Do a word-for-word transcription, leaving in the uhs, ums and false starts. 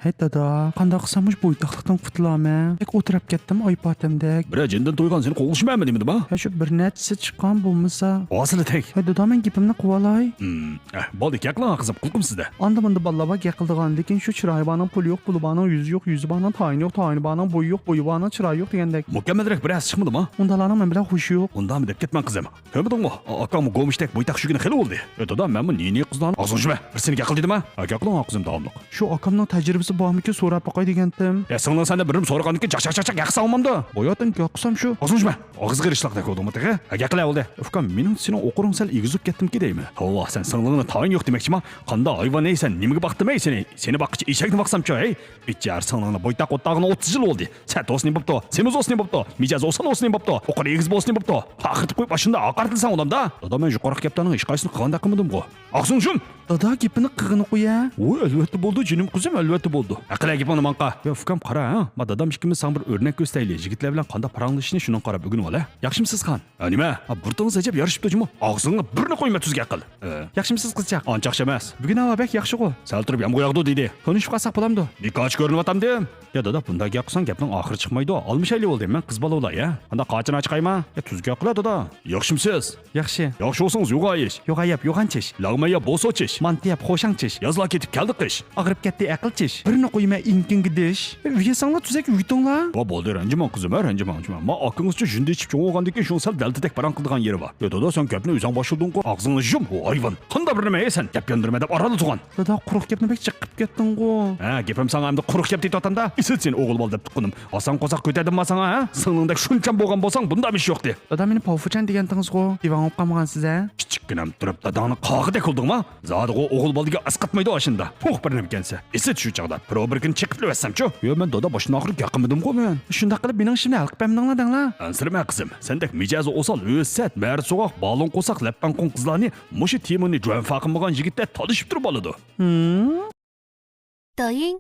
ھەي دادا، قانداق قىلسام مۇشۇ بويتاقلىقتىن قۇتۇلامەن؟ بەك ئولتۇراپ كەتتىم ئايپاتەمدەك. بىرەر جىندىن تويغان سېنى قوغلىشىمەنمۇ دېمىدىمۇ؟ ھە، شۇ بىر نەچچىسى چىققان بولمىسا. ھاسىلى تەگ. ھەي دادا، مەن گېپىمنى قىلىۋالاي. ھىم، ئەھ، بولدى، گەپ قىلىڭ قىزىم، قۇلىقىم سىزدە. ئاندا-مۇندا بالىلار بار گەپ قىلىدىغان، لېكىن شۇ چىرايى بارنىڭ پۇلى يوق، پۇلى بارنىڭ تايىنى يوق، تايىنى بارنىڭ بويى يوق، بويى بارنىڭ چىرايى يوق دېگەندەك. مۇكەممەلرەك بىرەرسى چىقمىدىمۇ؟ ئۇنداقلارنىڭ مەن بىلەن خوشى يوق. ئۇنداقمۇ دەپ كەتمەڭ قىزىم. كۆرمىدىڭمۇ؟ ئا-، ئاكاڭمۇ گومۇشتەك بويتاق چۈشكىنى خېلى بولدى. ئە دادا، مەنمۇ نى-نى قىزلارنى. ئاغزىڭنى يۇمە. بىر سېنى گەپ قىل دېدىم ھە؟ ھە، گەپ قىلىڭ قىزىم داۋاملىق. شۇ ئاكامنىڭ تەجرىبىسى بارمىكىن سوراپ باقاي دېگەنتىم. ئە، سىڭلىڭ سەندىن بىرنېمە سورىغاندىكىن جاق جاق جاق جاق ياقساڭ بولمامدۇ؟ باياتىن گەپ قىلسام شۇ. ئاغزىڭنى يۇمە. ئاغزىغا ئېرىشلاق دەك بولدۇڭمۇ تېخى؟ ھە، گەپ قىلە بولدى. ئۇكام، مېنىڭ سېنىڭ ئوقۇرۇڭ سەل ئېگىزىپ كەتتىمىكى دەيمەن. توۋا، سەن سىڭلىڭنى تايىنى يوق دېمەكچىما؟ قانداق ھايۋان ئەي سەن؟ نېمىگە باقتىم ئەي سېنى؟ سېنى باققىچە ئېشەكنى باقسامچۇ ھەي؟ ئىچى ھەر سىڭلىڭنى بويتاق ئوتتاغىنى ئوتتۇز يىل بولدى. سەت ئوسنى بوپتۇ، سېمىز ئوسنى بوپتۇ، مىجەز ئوسال ئوسنى بوپتۇ، ئوقۇرى ئېگىز بوسنى بوپتۇ. پاخىر تىقىپ قويۇپ ئاشۇنداق ھاقارەتلىسەڭ ئۇلامدا. دادا، مەن يۇقىرىقى گەپلەرنىڭ ھېچقايسىسىنى قىلغاندەك قىلمىدىمغۇ؟ ئاغزىڭنى يۇم! دادا، گېپىنى قىلغىنى قويە. ۋوي، ئەلۋەتتە بولىدۇ جېنىم قىزىم، ئەلۋەتتە بولىدۇ. ئەقىلە گېپىڭنى ماڭقا. يا ئۇكام، قارا ھە، ما دادام ئىككىمىز ساڭا بىر ئۆرنەك كۆرسىتەيلى، يىگىتلەر بىلەن قانداق پاراڭلىشىشنى شۇنىڭغا قاراپ ئۆگىنىۋال ھە. ياخشىمۇسىز خان؟ ھە، نېمە؟ ھە، بۇرۇتىڭىز ئەجەب يارىشىپتۇ جۇمۇ. ئاغزىڭنى بىرنى قويما تۈز گەپ قىل. ئە. ياخشىمۇسىز قىزچاق؟ ئانچە ياخشى ئەمەس. بۈگۈن ھاۋا بەك ياخشىغۇ. سەل تۇرۇپ يامغۇر ياغىدۇ دېدى. تونۇشۇپ قالساق بولامدۇ؟ نىكاھچى كۆرۈنۈۋاتامدىم. يا دادا، بۇنداق گەپ قىلساڭ گەپنىڭ ئاخىرى چىقمايدۇ. ئالمىشايلى بولدى، مەن قىز بالا بولاي ھە. قانداق قاچىنا چىقايما؟ يا تۈز گەپ قىلە دادا. ياخشىمۇسىز؟ ياخشى. ياخشى بولسىڭىز يوغان يېيىش. يوغان يەپ يوغان چىش. لاڭمەن يەپ بوسو چىش. مانتا يەپ خوشاڭ چىش. يازلا كېتىپ كەلدى قىش. ئاغرىپ كەتتى ئەقىل چىش. بىرنى قويما ئېڭىكىڭگە دىش. ئۆگەنسەڭلار تۈزەك ئۆگىتىڭلار. ۋا بولدى، رەنجىمەڭ قىزىم ھە، رەنجىمەڭ، رەنجىمەڭ. ما ئاكىڭىزچە ژۇندى ئىچىپ چوڭ بولغاندىن كېيىن شۇنىڭ سەل دەلتىدەك پاراڭ قىلىدىغان يېرى بار. يا دادا، سەن گەپنى ئۆزۈڭ باشلىدىڭغۇ. ئاغزىڭنى يۇم، ھايۋان. قانداق بىر نېمە ئەي سەن؟ گەپ ياندۇرما دەپ ئارانلا تۇرغان. دادا، قۇرۇق گەپنى بەك جىق قىلىپ كەتتىڭغۇ. ھە، گېپىم ساڭا ئەمدى قۇرۇق گەپ دەيتىۋاتامدا. ئېسىت سېنى ئوغۇل بالا دەپ تۇغقىنىم. ئاسان قورساق كۆتەردىمما ساڭا ھە؟ سىڭلىڭدەك شۇنچەم بولغان بولساڭ بۇنداق ئىش يوقتى. دادا، مېنى پاۋفۇچەن دېگەنتىڭىزغۇ؟ دىۋەڭ بولۇپ قالمىغانسىز ھە؟ كىچىككىنەم تۇرۇپ داداڭنى قاغىدەك قىلدىڭما؟ زادىغۇ ئوغۇل بالىدىكى ئاسقاتمايدۇ ئاشۇندا. پوخ بىر نېمىكەنسە. ئېسىت شۇ چاغدا بىرو بىر كۈنى چېقىپلا ئۆتسەمچۇ؟ يو، مەن دادا باشتىن ئاخىرى گەپ قىلمىدىمغۇ مەن. شۇنداق قىلىپ مېنىڭ ئىشىمنى ھەل قىلىپ بەرمىدىڭلار دەڭلار. ئەنسىرىمە قىزىم، سەندەك مىجەزى ئوسال، ھۆسسەت، مەرد سوغۇق، بالىڭ قورساق، لەپپەڭ قۇڭ قىزلارنى مۇشۇ تېمىنى جۇەنفا قىلمىغان يىگىتلەر تالىشىپ تۇرۇپ ئالىدۇ. ھىم؟ 抖音